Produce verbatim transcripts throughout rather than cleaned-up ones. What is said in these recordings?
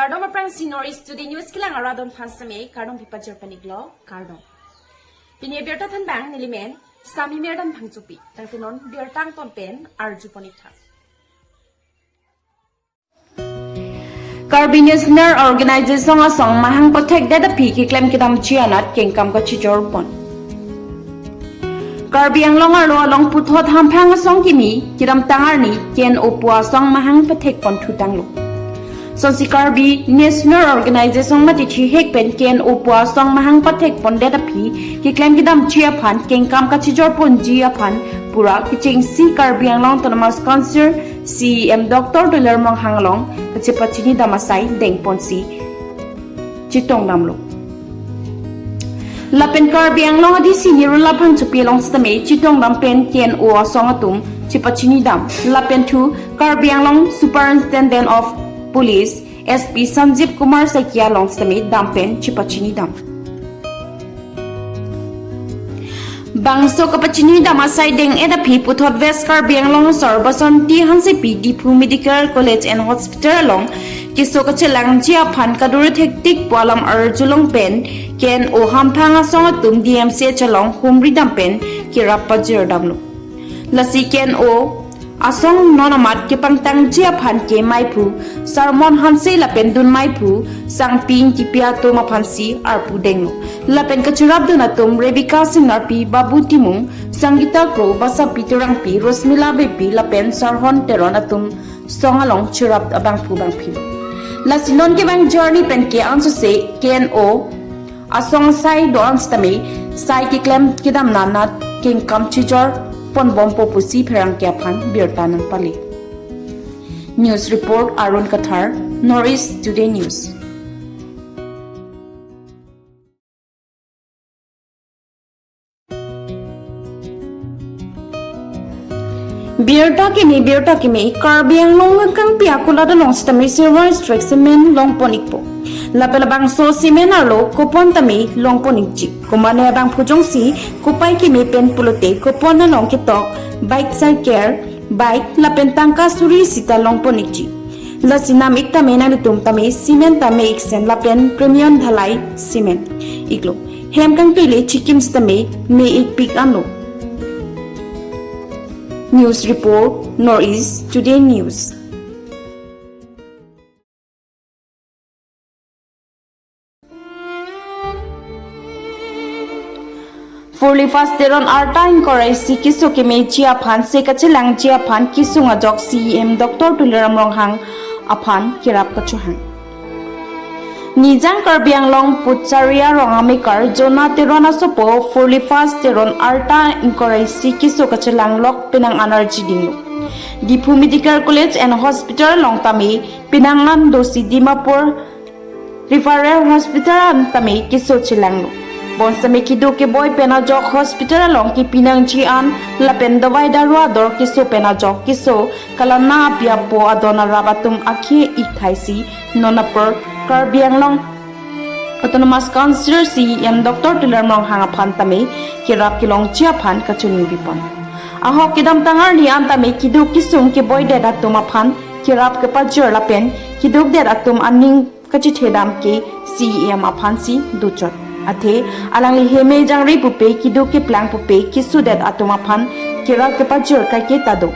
Kardom aphrangsi North East Today News kelang arat atum aphan seme kardom pipajir pon-iklo, kardom. Pini abirta thanbang nelimen Sami Merdan Phangchopi. Tangte non birta angton pen arju pon-ik tha. Karbi National Organization asong mahang pathekdet aphi keklem kedamji anat kengkam kachijor pon. Karbi Anglong arlo along puthot hamphang asong kimi kedamtang arni K N O pu asong mahang pathek pon thutanglo. Sonsi Karbi National Organization mati thihek pen K N O pu asong mahang pathek pondet aphi keklem kedamji aphan kengkam kachijor ponji aphan pura kechengsi Karbi Anglong Autonomous Council C E M Doctor Tuliram Ronghang along kachepachini dam asai dengponsi chetongdamlo. Lapen Karbi Anglong A D C Nirula Phangchopi along sitame chetongdam pen K N O asong atum chepachini dam. Lapen thu Karbi Anglong Superintendent of Police S P Sanjeev Kumar Saikia along sitame dam pen chepachini dam. Bangso kapachini dam asai deng-et aphi puthot West Karbi Anglong asor Basanti Hansepi Diphu Medical College and Hospital along keso kachelangji aphan kadure thektik pu alam arjulong pen K N O hamphang asong atum D M C H along humri dam pen kerap pajir damlo. Lasi K N O asong non amat kepangtangji aphan ke maiphu Sarmon Hanse lapen dun maiphu Sangpi Ingtipi atum aphansi arpu denglo. Lapen kacherapdun atum Rebecca Singnarpi, Babu Timung, Sangeeta Kro, Basapi Terangpi, Rosmila Beypi lapen Sarhon Teron atum song along cherap abangphu bangphilo. Lasi non kevang journey pen ke ansose K N O asong asai do-an sitame sai keklem kedam anat kengkam chijor ponbompo pusi pherangke aphan birta nangpale. News report Arun Kathar, North East Today News. Birta kimi, birta kimi, Karbi Anglong kangpi akulat along sitame silver strike cement longpon-ikpo. Lapen labangso cement arlo kopon tame longpon-ikji. Komane abangphu jongsi kopai kimi pen pulote kopon along ketok bike cycle, bike lapen tangka suri sita longpon-ikji. Lasi nam-ik tame nanglitum tame cement tame iksen lapen premium dhalai cement iklo. Hem kangtui le chikim sitame me-ikpik anlo. News report, North East Today News. Furli Fast Teron arta ingkoi ra isi keso kemeji aphan se kachelangji aphan kesung ajok C E M Doctor Tuliram Ronghang aphan kerap kachohang. Nijang Karbi Anglong Putsaria rong amekar Jona Teron asopo Furli Fast Teron arta ingkoi ra isi keso kachelang lok penang an arji dinglo. Diphu Medical College and Hospital along tame penang an dosi Dimapur Referral Hospital an tame keso chelanglo. Bonsitame keduk keboi pen ajok hospital along kepi nangji an lapen dawai daru ador keso pen ajok keso kalang nang api apo adon arap atum akhei-ik thaisi non apor Karbi Anglong Autonomous Council C E M Doctor Tuliram Ronghang aphan tame kerap kelongji aphan kachiningri pon. Ahok kedamtang arni an tame keduk kesung keboidet atum aphan kerap kepajor lapen kedukdet atum aning kachethedam ke C E M aphansi dochot. Athe alangli heme jangre pupe keduk keplang pupe kesodet atum aphan kerap kepajor kaike ta do.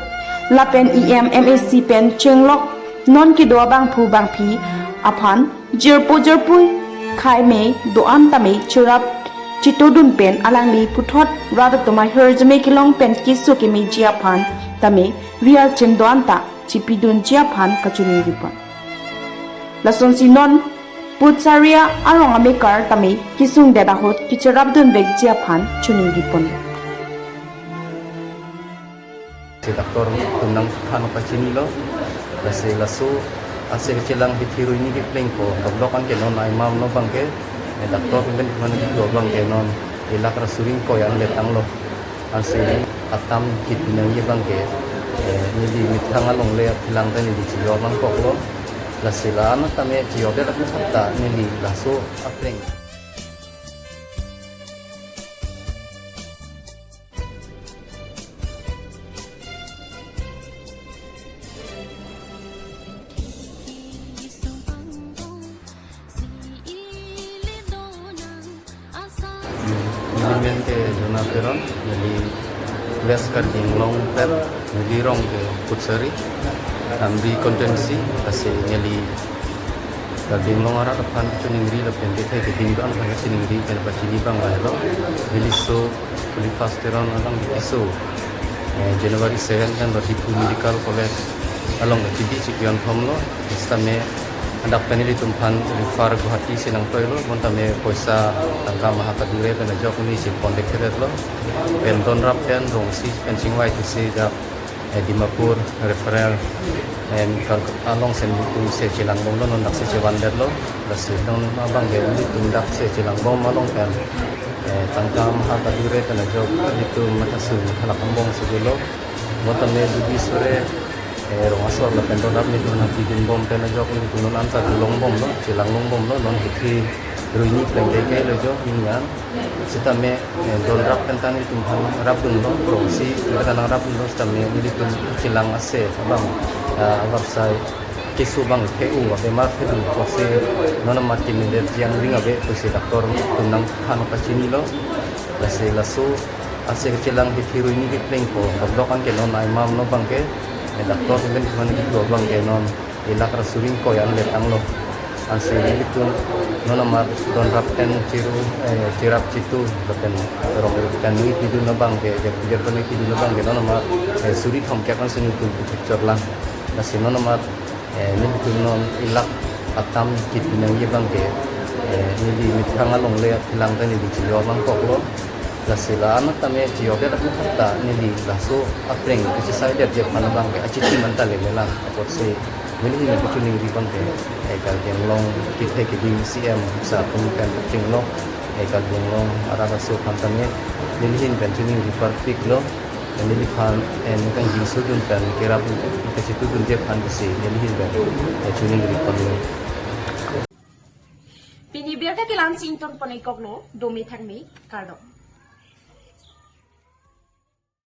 Lapen E M, M A C pen chenglok non kedo abangphu bangphi aphan jirpo jirpo khai me do-an tame cherap chitodun pen alangli puthot rat atum ahirjume kelong pen keso kemeji aphan tame V R chin do-an ta chipidunji aphan kachiningri pon. Lasonsi non Putsaria arong amekar tame kesungdet ahut kecherapdun vekji aphan chiningri pon. Si doctor atum nangthan pachinilo, lasi laso ase kachelang hithi ruini keplengpo, block an ke non aimam lo abangke, eh, doctor pen pen abangke non, eh, lakh ra suri ingkoi an letanglo. Ansi atam hithi nangji abangke, eh, neli methang along le aphilang ta neli chijor nangkoklo. Lasi la-an tame chijordet atum ta neli laso apleng. Neli men ke Jona Teron, neli West Karbi Anglong pen, neli rong ke Kutsari, Amri constituency, lasi neli Karbi Anglong arat aphan chiningri lapen kethe keding do-an aphan chiningri pen pachini abang lahelo. Neli so Phulifas Teron along keso, eh, January seven pen lo Diphu Medical College along ke chibi chipion thom lo. Sitame hadak pen nelitum aphan refer Guwahati si nangtoilo, bonta me poisa tangka maha kadure pen ajok neli si contact keret lo. Pen don rap pen rong isi pen chingvai thusi dak, eh, Dimapur referral, em, Kolkata along si nelitum si chelang bomlo, non dak si chevan detlo. Lasi non abang ke nelitum dak si chelang bom along pen, eh, tangka maha kadure pen ajok nelitum matha sum halak angbong si dolo. Bonta me judi sore, eh, rong asor lapen don rap nelitum nangpidun bom pen ajok nelitum non anta dulong bomlo, chelang long bomlo, non hithi ruini plengke ke lo jo ningkan. Sitame, eh, don rap pen ta nelitum aphan rapdunlo, rong isi pen ta nangrapdunlo, sitame nelitum chelang ase abang, ah, abang sai keso abang the-u, abemar the-u, pusi non amat keme det jiang ring ave pusi doctor atum nangphan pachinilo. Lasi laso ase chelang hithi ruini kepleng ko, dokdok an ke non aimam lo abang ke, eh, doctor pen kemane kiklo abang ke non ilak ra suri ingkoi an le tanglo. Ansi nelitum non amat don rap pen chiru, eh, chirap chitu lapen rong pen nangpidun abang ke, jer jer pen nangpidun abang ke non amat, eh, suri thomkep ansi nelitum picture lang. Lasi non amat, eh, nelitum non ilak atam kipinangji abang ke, eh, neli mitang along le lang ta neli chiyo abang koklo. Lasi la anat tame chiyo ke lapu khatta neli laso apreng kachisai det je aphan abang ke achithi man ta le le lang. Apotsi neli hin kachiningri abang ke, eh, Karbi Anglong kethe keding C M sa atum pen kachinglo, eh, Karbi Anglong arat aso aphan tame neli hin pen chiningri parpiklo. Neliphan, eh, ningkan jingsudun pen kerap kachitudun je aphan pusi neli hin pen, eh, chiningri ponlo. Pini abirta ke la-ansi ingtonpon-ik koklo, dome thakme, kardom.